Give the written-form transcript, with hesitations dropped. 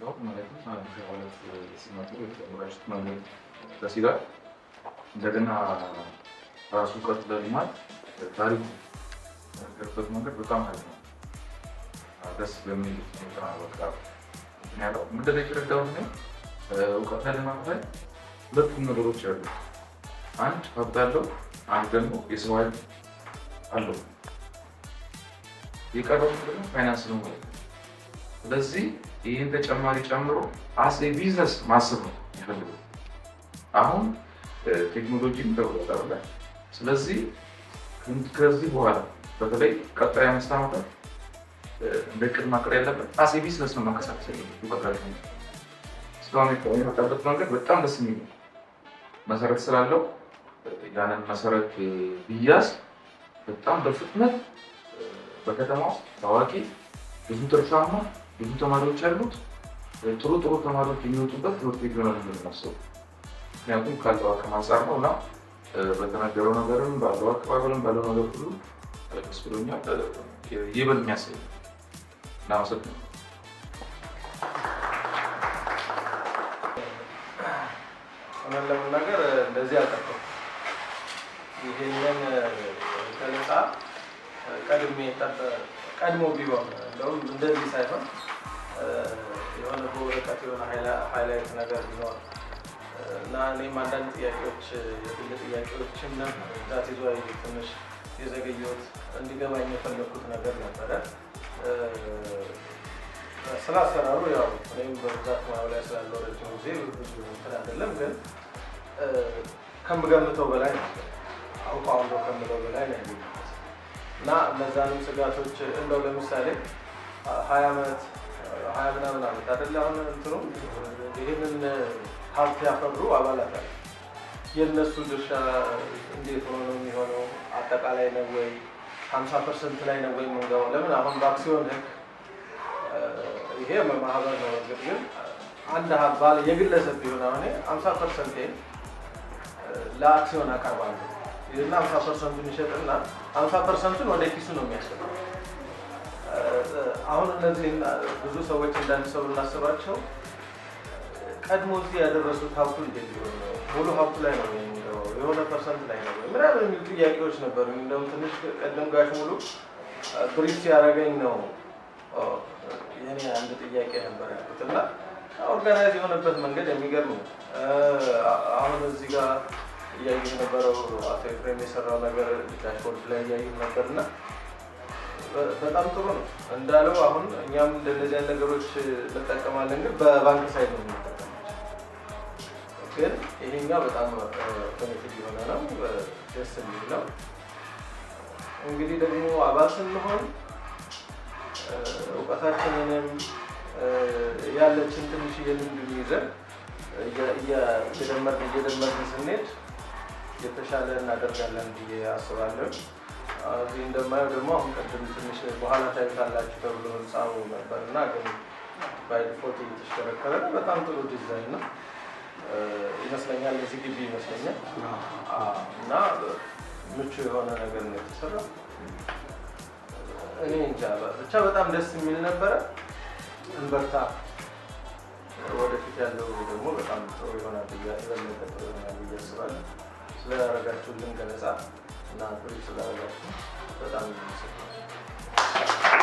ማለትም አዲስ አባላት ሲመጡ የተጀመራችሁት መንገድ ደስ ይላል። እንደገና ራሱ እውቀት ለልማት ታሪኩ ያገርበት መንገድ በጣም አሪፍ ነው። ደስ በሚል ሁኔታ በቃ እንትን ያለው ምንድን ነው የተረዳሁት እኔ እውቀት ለልማት ላይ ሁለቱም ነገሮች አሉ። አንድ ሀብት አለው፣ አንድ ደግሞ የሰው ኃይል አለው። የቀረው ደግሞ ፋይናንስ ነው ማለት ነው። ስለዚህ ይህን ተጨማሪ ጨምሮ as a business ማሰብ ነው የሚፈልገው። አሁን ቴክኖሎጂም ተብሏል አይደለ? ስለዚህ ከዚህ በኋላ በተለይ ቀጣይ 5 ዓመታት እንደ እቅድ ማቀድ ያለበት as a business ነው መንቀሳቀስ ያለበት። እውቀት ላይ እስካሁን የመጣበት መንገድ በጣም ደስ የሚል ነው። መሰረት ስላለው ያንን መሰረት ቢያዝ በጣም በፍጥነት በከተማ ውስጥ ታዋቂ፣ ብዙ ትርፋማ፣ ብዙ ተማሪዎች ያሉት፣ ጥሩ ጥሩ ተማሪዎች የሚወጡበት ትምህርት ቤት ይሆናል ብለን የማስበው። ምክንያቱም ካለው አቅም አንጻር ነው እና በተነገረው ነገርም ባለው አቀባበልም ባለው ነገር ሁሉ ደስ ብሎኛል። ይበል የሚያሰኝ ነው። እናመሰግናለን። እውነት ለመናገር እንደዚህ አልጠበኩም። ይሄንን ገለጻ ቀድሜ ቀድሞ ቢሆን እንደውም እንደዚህ ሳይሆን የሆነ በወረቀት የሆነ highlight ነገር ቢኖር እና እኔም አንዳንድ ጥያቄዎች፣ የግል ጥያቄዎችም ነበር፣ that is why ትንሽ የዘገየሁት፣ እንዲገባኝ የፈለግኩት ነገር ነበረ። ስለ አሰራሩ ያው እኔም በብዛት ሙያው ላይ ስላለው ረጅም ጊዜ ብዙ እንትን አይደለም፣ ግን ከምገምተው በላይ ነው፣ አውቀዋለሁ ከምለው በላይ ነው ያገኘሁት። እና እነዛንም ስጋቶች እንደው ለምሳሌ 20 ዓመት፣ 20 ምናምን ዓመት አይደለ አሁን እንትኑ ይህንን ሀብት ያፈሩ አባላት አሉ። የእነሱ ድርሻ እንዴት ሆኖ ነው የሚሆነው? አጠቃላይ ነው ወይ 50% ላይ ነው ወይ የምንገባው? ለምን አሁን በአክሲዮን ህግ ይሄ ማህበር ነው። እርግጥ ግን አንድ ባለ የግለሰብ ቢሆን አሁን 50% ለአክሲዮን አቀርባለሁ ይህና 50%ቱን ይሸጥና 50%ቱን ወደ ኪሱ ነው የሚያስገባው። አሁን እነዚህ ብዙ ሰዎች እንዳንድ ሰው እናስባቸው ቀድሞ እዚህ ያደረሱት ሀብቱ እንዴት ሊሆን ነው? ሙሉ ሀብቱ ላይ ነው የሚገባው? የሆነ percent ላይ ነው ወይ ምናምን የሚሉ ጥያቄዎች ነበሩ። እንደውም ትንሽ ቀደም ጋሽ ሙሉ brief ሲያደርገኝ ነው የኔ አንድ ጥያቄ ነበር ያልኩት። እና organize የሆነበት መንገድ የሚገርም ነው። አሁን እዚህ ጋር እያየሁ የነበረው አቶ ኤፍሬም የሰራው ነገር dashboard ላይ እያየሁ ነበር እና በጣም ጥሩ ነው እንዳለው። አሁን እኛም እንደነዚህ አይነት ነገሮች እንጠቀማለን፣ ግን በባንክ side ነው የምንጠቀማቸው። ግን ይሄኛው በጣም connected የሆነ ነው፣ ደስ የሚል ነው። እንግዲህ ደግሞ አባል ስንሆን እውቀታችንንም ያለችን ትንሽዬ ልምድ ይዘን እየደመርን እየደመርን ስንሄድ የተሻለ እናደርጋለን ብዬ አስባለሁ። እዚህ እንደማየው ደግሞ አሁን ቅድም ትንሽ በኋላ ታዩታላችሁ ተብሎ ህንፃው ነበር እና ግን by default እየተሽከረከረ ነው። በጣም ጥሩ ዲዛይን ነው ይመስለኛል፣ እዚህ ግቢ ይመስለኛል እና ምቹ የሆነ ነገር ነው የተሰራው። እኔ እንጃ ብቻ በጣም ደስ የሚል ነበረ። እንበርታ። ወደፊት ያለው ደግሞ በጣም ጥሩ ይሆናል ብዬ፣ የበለጠ ጥሩ ይሆናል ብዬ አስባለሁ። ስላደረጋችሁልን ገለጻ እና brief ስላደረጋችሁ በጣም አመሰግናለሁ።